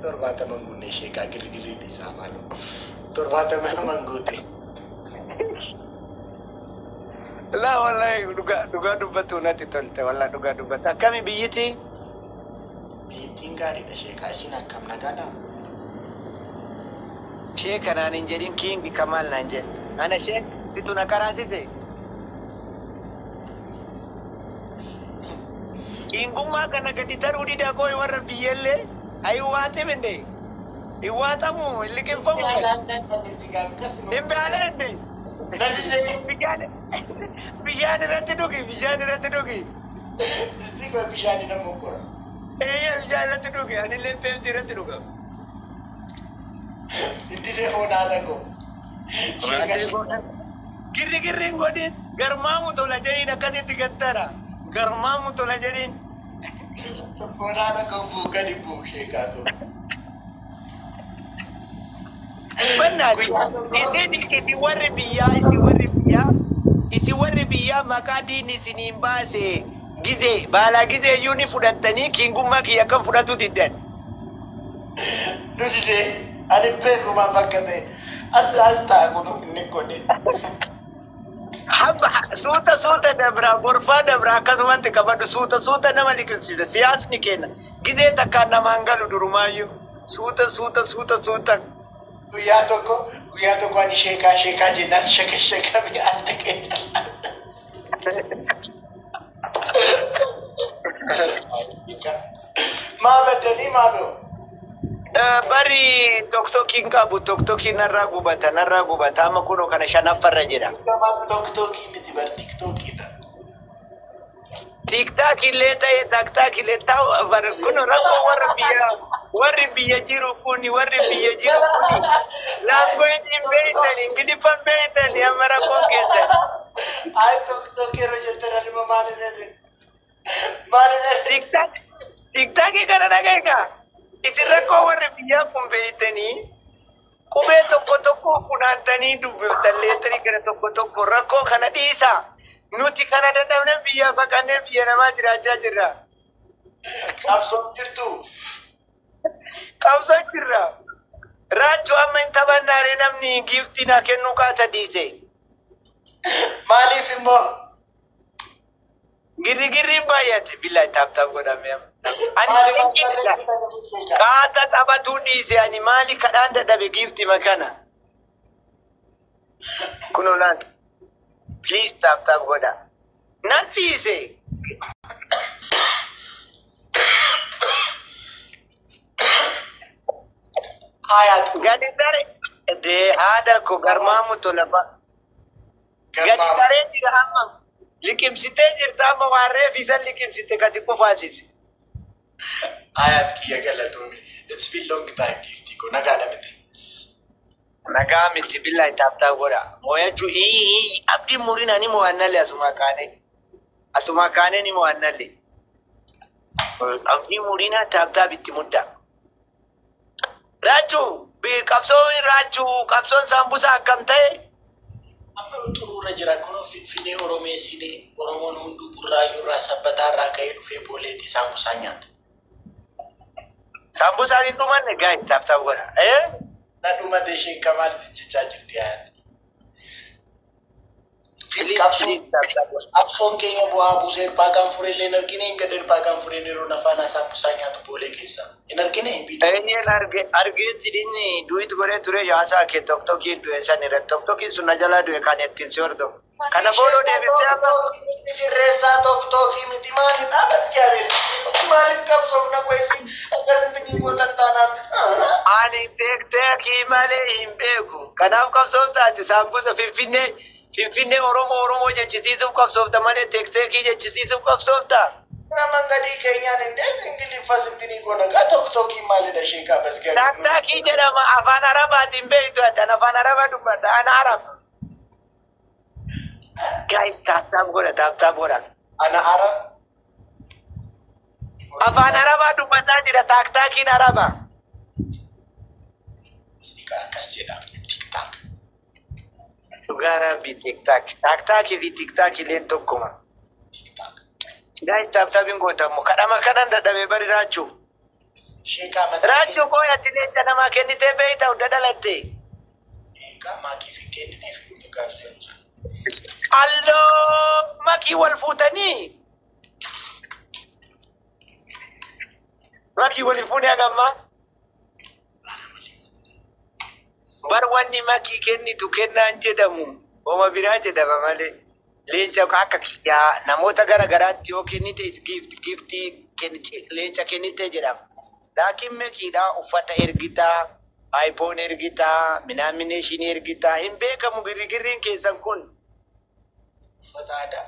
70 guunne sheekaa, girgirrii dhiisaa maaloo. 70 guute. Laa, wallahi dhugaa dhugaa dubbattu natti tolte, wallahi dhugaa dubbatta. Akkami biyyiti? Biyyittiin gaariidha sheekaa, isin akkam, nagaadhaa? Sheeka naan hin jedhin, King Kamaal naan jedhe. Ana sheek situ na karaasise. Kingummaa kana gadi taruu didaa koo warra biyyallee ayi waaxime hin waaxamu, hin liqinfamu gadi. Hin beale inde. Bishaan irratti dhugi, bishaan irratti dhugi. Isti koo bishaan nama kora. Eeyya, bishaan irratti dhugi, anillee Pepsi irratti dhuga. Itti deefoo naata koo. Girri girriin godhin, garmaamu tola jedhiin, akkasitti gattara. Garmaamu tola jedhiin. Fonaana koo buu gadi buu sheekaa koo. Bannaati. Isin warri biyyaa maqaa diinni isiniin baase gizee baalaa gizee iyyuu ni fudhattanii kingummaa kiyya akkam fudhatu diddan. Nu didee, ani beeku maaf akka ta'e. As as ta'a kun inni godhe. Habba suuta suuta dabraa, gorfaa dabraa, akkasumatti qabadhu, suuta suuta nama liqimsiisa. Siyaasni kenna gizee takkaan namaan galu, durumaayyuu suuta suuta suuta suuta. Guyyaa tokko ani sheekaa sheekaa jennaan shaka shaka mi'aan dhaqee callaa. Maa baddanii maaloo? Bari toktokiin qabu, toktokiin narraa gubata, narraa gubata. Amma kunoo kana shanaffarra jedha. Toktookii miti bar, tiktookiidha. TikTok illee ta'e, taktaak illee ta'u, bar kun rakkoo warra biyya, warri biyya jiru kuni, warri biyya jiru kuni language hin beektan, Ingiliffa hin beektan, amma rakkoon keessan. Ay, TikTok yeroo jettan anima maali jedhe? Maali jedhe? TikTok, TikTokii kana dhagayekaa, isin rakkoo warri biyyaa kun beektanii, qubee tokko tokko funaantanii dubbiftan, letterii kana tokko tokko. Rakkoo kana dhiisaa, nuti kana dadhabne biyya baqannee biyya namaa jiraachaa jirra. Qabsoon jirtu. Qabsoo jirra. Raachuu amma hin taphannaaree, namni giftii naa kennuu kaata dhiise. Maaliif immoo? Girri girri baay'ate, billahi tap tap godhame amma. Ani cinqiidha. Kaata taphatuu dhiise, ani maali kadhaan dadhabe giftii makana. Kunoo laata. Please tap tap godha. Nan dhiise. Hayaat. Gadi tare. Dee haadha ko, garmaamu tola fa. Gadi taree jira amma. Liqimsitee jirta amma, waarree fi san liqimsite kasi kufaasise. Hayaat kiyya, galatoomi. It's been long time, giftii ko, nagaadha miti. Nagaa miti, billahi tap tap godha. Mo'achuu ii abdiin muriin ani mo'annallee asuma kaane. Asuma kaane ni mo'annallee. Abdii muriinaa, tap tap itti mudda. Raachuu, qabsoon raachuu, qabsoon saambusaa akkam ta'e? Amma xuruura jira kunoo, Finfinnee Oromeessinee, Oromoon hunduu Burraayyuu irraa, Sabbataa irraa ka'ee dhufee Booleetti saambusaa nyaata. Saambusaa hin dhumanne, guys, tap tap godha. Eh? Na dhumate isheen, kamaal jechaa jirti hayaat. Please, please, tap tap godha. Qabsoon keenya bu'aa buusee, hirphaa gaanfuree illee hin argine, hin gad hirphaa gaanfureen yeroo nafaanaa saambusaa nyaatu Boolee keessa. Hin argine hin viidiyoo. Eenyuun arge, argeetti inni duet godhee ture yaasaa kee toktokii du'e san irratti, toktokiin sun na jalaa du'e kan ittiin si hordofu. Kana follow deebiftee amma. Sirreessaa, toktookii miti, maalidha? Basgaabeer maaliif qabsoof na qo'isi akkasitti gootan taanaan? Ani teekteekii malee hin beeku. Kanaaf qabsooftaati saambusa Finfinnee, Finfinnee Oromoo Oromoo jechisiisuuf qabsoofta malee teekteekii jechisiisuuf qabsoofta. Kira mangadii keenyaan indee Ingiliffa sintinii goona gaa, toktookii maalidha sheekaa basgaabeer? Taaktaakii jedhama afaan Arabaatiin, beektu ati afaan Arabaa dubbadha, ana Arab. Guys, tap tap godha, tap tap godha. Ana Arab. Afaan Arabaa dubbataa jira, taaktaakiin Araba. Musliiqa akkas jedha, TikTok. Dhugaa rabbi, TikTok. Taaktaakii fi TikTok illeen tokkuma. TikTok. Guys, tap tapiin gootamu. Kadhama kanan dadhabee bari raachuu. Sheekaa mataa Raachuu koo ati leenca namaa kennitee beeyta hunda dhalatte. Eegaa maakiif hin kennineef inni gaaf jedhu sana. Alloo makii wal fuutanii. Makii wal hin fuune hagammaa. Bar wanni makii kennitu kennaan jedhamu homa biraa jedhama malee. Leenca akka kiyyaa namoota gara garaatti yoo kennite gift giftii leenca kennite jedhama. Laakiin makiidhaa uffata ergitaa, iPhone ergitaa, minaamination ergitaa hin beekamu girgirriin keessan kun. Uffata aadaa.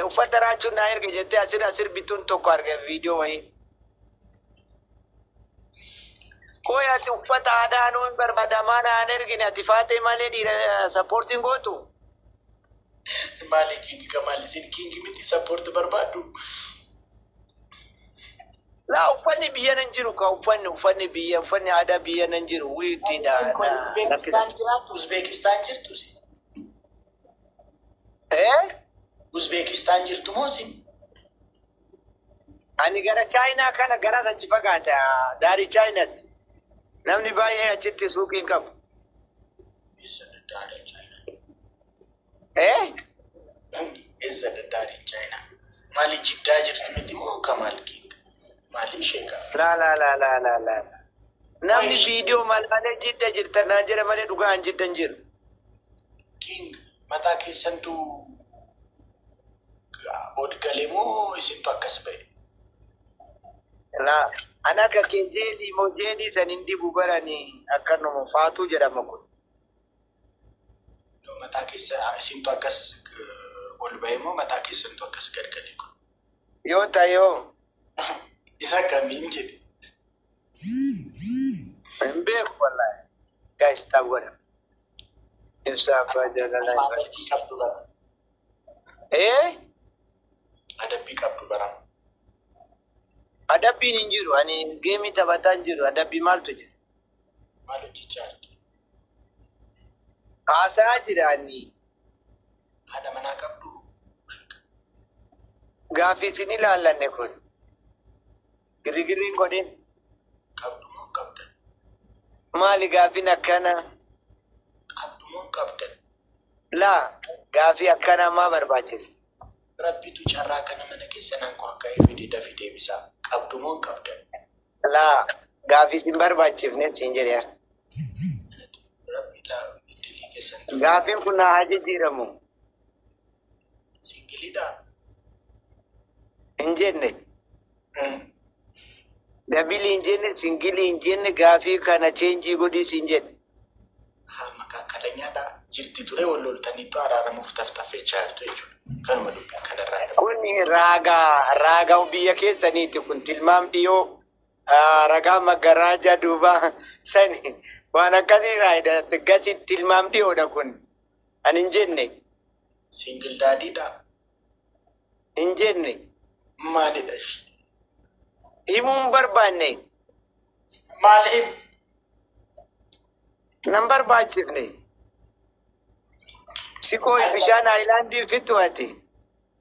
Uffata raachuun naa erge jettee asir asir bituun tokko arge viidiyoo wayii. Koo ati uffata aadaa nuu hin barbaadamaa naan ergine ati faatee malee dhiira supportiin gootu. Maali king kamaali isin king miti support barbaaddu. Laa uffanni biyya nan jiru ka uffanni uffanni biyya uffanni aadaa biyya nan jiru wiiddiidha. Uzbekistan jiraattu Uzbekistan jirtu si. Eh? Uzbekistan jirtu moo si? Ani gara Chaayinaa kana gara achi fagaata daarii Chaayinaatti. Namni baay'ee achitti suuqii hin qabu. Eessa daddaariin Chaayinaa? Eh? Eessa daddaariin Chaayinaa? Maali Jiddaa jirtu miti moo Kamaal king? Maali sheekaa? Laa laa laa laa laa laa. Namni viidiyoo malee jidda jirta naan jedha malee dhugaan jidda hin jiru. King mataa keessantu ol galee moo isintu akkas ba'e? Laa ana akka kee jeelii moo jeelii san hin dibu baranii akkanuma faatuu jedhama kun. Mataa keessa isintu akkas ol ba'e moo mataa keessantu akkas gad galee kun? Yoo ta'e Isa kamiin jedhe? Hin beeku wallaahi. Guys, tap godha. Ibsaa abbaa jaalalaa. Adabbii qabdu bara. Eh? Adabbii qabdu bara. Adabbiin hin jiru. Ani geemii taphataa hin jiru. Adabbii maaltu jira? Maal hojjechaa jirtu? Haasaa jira ani. Haadha manaa qabdu? Gaaffii isin ilaallanne kun. Girgirriin godhin. Qabdu moo hin qabdan? Maali gaaffiin akkana? Qabdu moo hin qabdan? Laa gaaffii akkana maa barbaachisa? Rabbitu carraa kana mana keessa naan koo akka fide dafii deebisaa. Qabdu moo hin qabdan? Laa gaaffii isin barbaachifne siin jedhe. Rabbi laa dilii keessan Gaaffiin kun haa jijjiiramu. Singleiidhaa? Hin jenne. Doubleii hin jenne, singleii hin jenne, gaaffii kana change godhii siin jedhe. Haa makaakkalañaadha. Jirti ture wal loltaniitu araaramuuf taftafechaa jirtu jechuudha. Kanuma dubbiin kanarraa dhabu. Kun raagaa raagaa biyya keessaniiti kun tilmaam dhiyoo ragaa magaraajaa duuba sani waan akkasii raayida gasi tilmaam dhiyoodha kun. Ani hin jenne. Single daddydha. Hin jenne. Maalidha ishee? Himuu hin barbaanne. Maaliif? Nan barbaachifne. Sikoo bishaan aayilaandii fittu ati.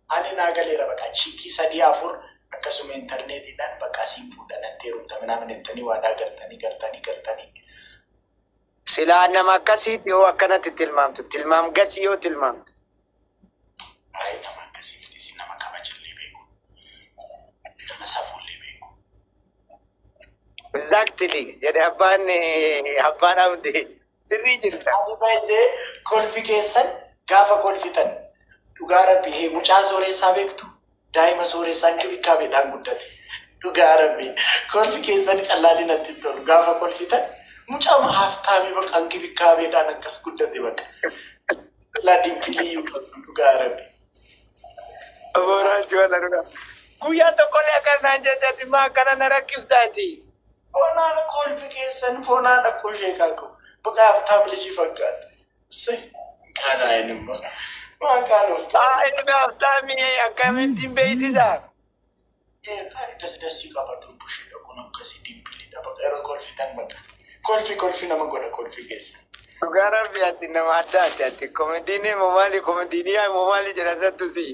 Ani naa galeera bakka chickii sadii afur akkasuma intarneetiidhaan bakka asiin fuudhanatti heerumta minaamin jettanii waadaa galtanii galtanii galtanii. Silaa nama akkasiiti yoo akkanatti tilmaamtu tilmaam gasii yoo tilmaamtu. Ayi nama akkasiif isin nama kabajallee beeku. Nama safuullee beeku. Exactly jedhe abbaan abbaan abdii sirrii jirta. Ani baay'ee kolfi keessan gaafa kolfitan dhugaa rabbi hee mucaa sooressaa beektu daa'ima sooressaan kibikkaabeedhaan guddate dhugaa rabbi kolfi keessan qalaalii natti hin tolu gaafa kolfitan mucaa haftaamii bakka kibikkaabeedhaan akkas guddate bakka laa dimplii dhugaa rabbi. Booraachi wala dhugaa. Guyyaa tokkollee akkanaan jette maa akkana na rakkiftaati. Foonaan kolfi keessan foonaan akkoo ishee kaakoo bakka haftaam lijii fakkaate. Se kana inni maa kaanofta. Haa inni haftaamii akkamittiin beeksisaa? Das dasii qaba dubbishiidha kun akkasii dimpleiidha bakka yeroo kolfitan bakka kolfi kolfi nama godha kolfi keessa. Dhugaa rabbi ati nama addaati ati komediinii moo maali komediinii moo maali jedhan sattu si.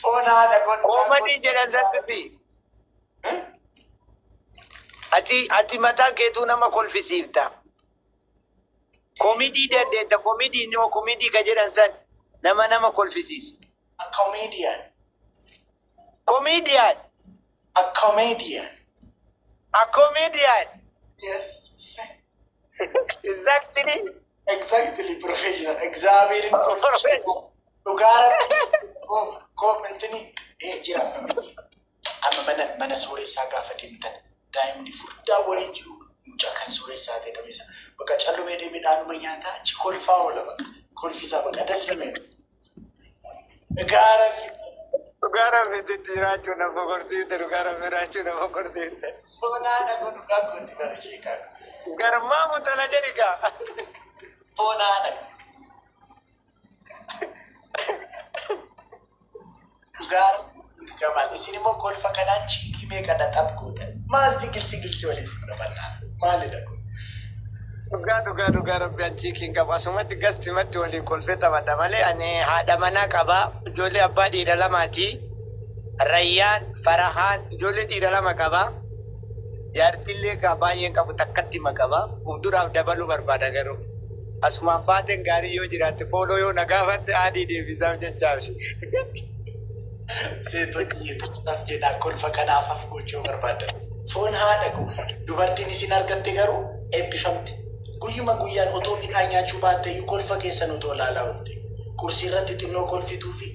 Foon haadha godhu. Comedy jedhan sattu si. Ati mataan keetuu nama kolfisiifta. Komidii dandeetta. Komidii nama komidii ka jedhan san nama kolfisiisa. A comedian. Comedian. A comedian. A comedian. Yes. Exactly. Exactly, professional. እግዚአብሔርን dhugaa Rabbii koo intini jira miti. Amma mana sooressaa gaafa deemtan daa'imni furdaa wayii jiru mucaa kan sooressaa ta'e dhabeessa. Bakka callumee deemee midhaanuma nyaataa achi kolfaa oola bakka kolfisaa bakka das nama. Dhugaa Rabbii. Dhugaa Rabbiitti jiraachuu na boqorsiifte. Dhugaa Rabbii jiraachuu na boqorsiifte. Fonaadha kun dhugaa kooti bara sheekaa. Garmaamu tola jedhi kaa. Fonaadha. Dhugaa gamaan isin immoo kolfa kanaan chiikii meeqa dhaxab gootan. Maasti gilsi gilsi walitti godhamannaa. Maalidha kun? Dhugaa dhugaa dhugaa Rabbi an chiikiin qabu. Asumatti gastimatti waliin kolfee taphadha malee ani haadha manaa qaba. Ijoollee abbaa dhiira lamaati. Rayyaan, Farahaan ijoollee dhiira lama qaba. Jaartillee ka baay'een qabu takkatti hima qaba. Fuulduraaf dabaluu barbaada garuu. Asumaan faateen gaarii yoo jiraatte fooloo yoo na gaafatte adii deebisaaf jechaaf. Seetota taaf jedhaa kolfa kanaaf af gochuu barbaadan. Foon haadha koo dubartiin isin argatte garuu eebbifamte. Guyyuma guyyaan otoo midhaan nyaachuu baatte iyyuu kolfa keessan otoo ilaalaa oolte. Qursii irratti xinnoo kolfituu fi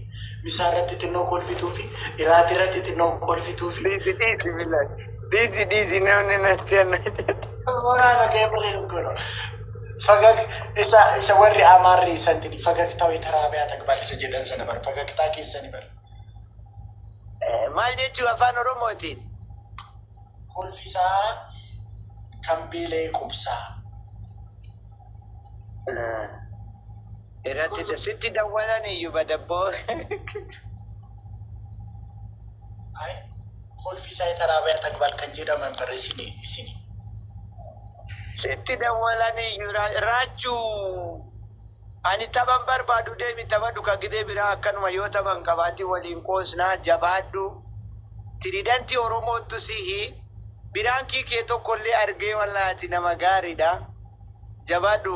misaa irratti xinnoo kolfituu fi iraati irratti xinnoo kolfituu fi. Dhiisi dhiisi billahi. Dhiisi dhiisi namni natti annatti. Waraana ga'ee bareedu kun. ፈገግ isa warri Amaarri isantin ፈገግታው የተራበ ያጠግባል isa jedhan sana bara ፈገግtaa keessani bara. Maal jechuu afaan Oromootiin? Kolfisaa kan beela'e qubsaa. Irratti sitti dawwalan iyyuu badabboo. Ay, kolfisaa የተራበ ያጠግባል kan jedhaman bara isini. Sitti dawwalan iyyuu raachuu ani taphan barbaadu deemi taphadhu ka gidee biraa akkanuma yoo taphan qabaatti waliin qoosnaa jabaadhu. Tiridantii Oromootu sihi biraan kee tokkollee argee wallaati nama gaariidha. Jabaadhu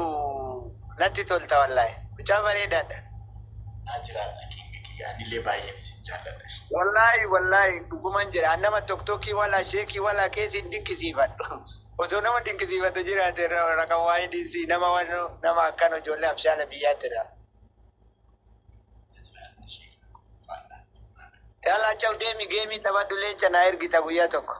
natti tolta wallaahi. Mucaa bareedaadha. Naa jiraadha kinga kiyya anillee baay'een isin jaalladha. Wallaahi wallaahi dhuguman jira. An nama tokkokkii wala sheekii wala keessa hin dinqisiifadhu. Osoo nama dinqisiifatu jiraate raqa waa'ee dhiisii nama waan nama akkan ijoollee abshaala biyyaatti dha. Yaalaa caw deemi geemii taphadhu leenca naa ergita guyyaa tokko.